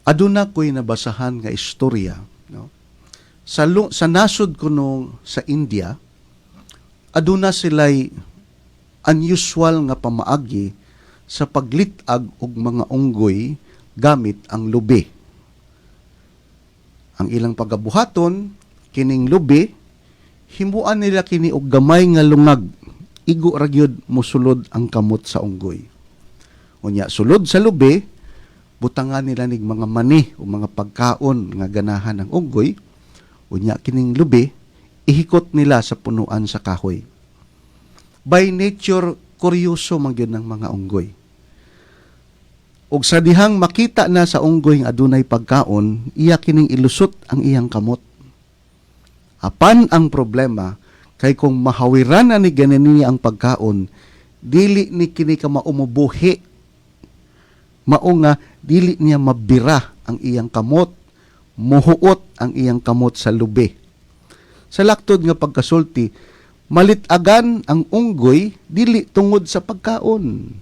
Aduna ko'y nabasahan nga istorya, no? Sa nasod kuno sa India, aduna sila'y unusual nga pamaagi sa paglit-ag og mga unggoy gamit ang lubi. Ang ilang pagabuhaton, kining lubi, himuan nila kini og gamay nga lungag. Igo ra gyud mosulod ang kamot sa unggoy. Unya sulod sa lubi, butangan nila nig mga mani o mga pagkaon nga ganahan ang unggoy. Unya kining lubi, ihikot nila sa punuan sa kahoy. By nature, kuryoso man gyud ng mga unggoy. Ug sa dihang makita na sa unggoy nga adunay pagkaon, iya kining ilusot ang iyang kamot. Apan ang problema, kay kung mahawiran na ni ganin niya ang pagkaon, dili ni kini ka maumubuhi. Mao nga dili niya mabira ang iyang kamot, muhuot ang iyang kamot sa lubi. Sa laktod nga pagkasulti, malitagan ang unggoy dili tungod sa pagkaon,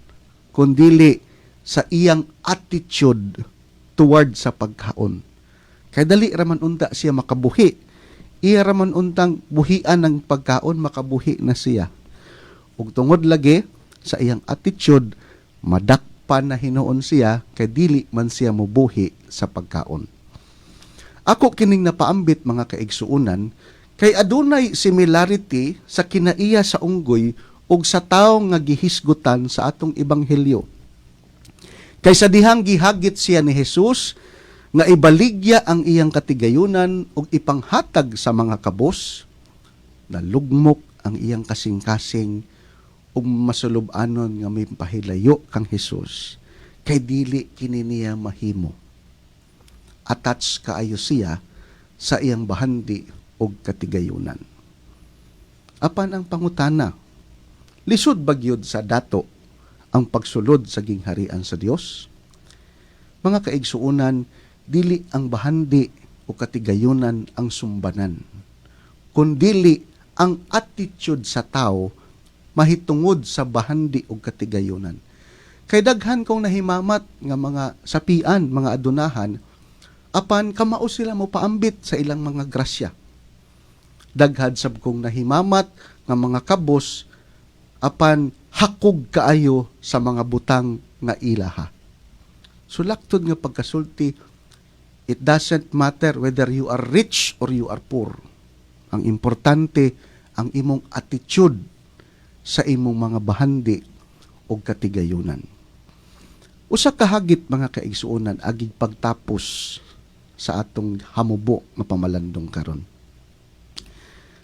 kundili sa iyang attitude toward sa pagkaon. Kay dali raman unta siya makabuhi. Iya raman untang buhian ng pagkaon, makabuhi na siya. Ug tungod lagi sa iyang attitude, madakpan na hinuon siya kay dili man siya mobuhi sa pagkaon. Ako kining napaambit, mga kaigsuonan, kay adunay similarity sa kinaiya sa unggoy ug sa tawo nga gihisgutan sa atong ebanghelyo. Kay sa dihang gihagit siya ni Jesus nga ibaligya ang iyang katigayunan ug ipanghatag sa mga kabos, nalugmok ang iyang kasing-kasing ug masulub-anon nga may pahilayo kang Jesus kay dili kini niya mahimo. Attached kaayo siya sa iyang bahandi og katigayunan. Apan ang pangutana, lisod ba gyud sa dato ang pagsulod sa gingharian sa Dios? Mga kaigsuonan, dili ang bahandi o katigayunan ang sumbanan, kundili ang attitude sa tao mahitungod sa bahandi o katigayunan. Kay daghan kong nahimamat nga mga sapian, mga adunahan, apan kamao sila mo paambit sa ilang mga grasya. Daghan sab kong nahimamat nga mga kabos, apan hakog kaayo sa mga butang nga ilaha. So laktod nga pagkasulti, it doesn't matter whether you are rich or you are poor. Ang importante, ang imong attitude sa imong mga bahandi o katigayunan. Usa ka hagit, mga kaigsuonan, agig pagtapos sa atong hamubo nga pamalandong karon.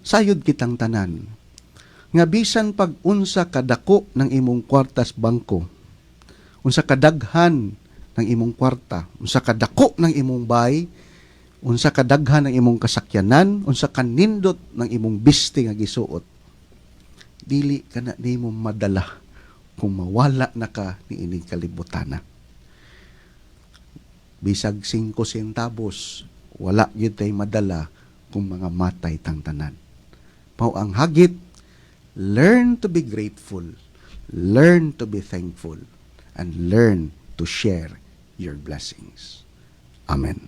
Sayod kitang tanan nga bisan pag unsa kadako ng imong kwartas bangko, unsa kadaghan ng imong kwarta, unsa kadako ng imong bay, unsa kadaghan ng imong kasakyanan, unsa kanindot ng imong biste nga gisuot, dili ka na nimo madala kung mawala na ka niining kalibutana. Bisag 5 centavos, wala gyud tay madala kung mga matay tang tanan. Mao ang hagit, learn to be grateful, learn to be thankful, and learn to share your blessings. Amen.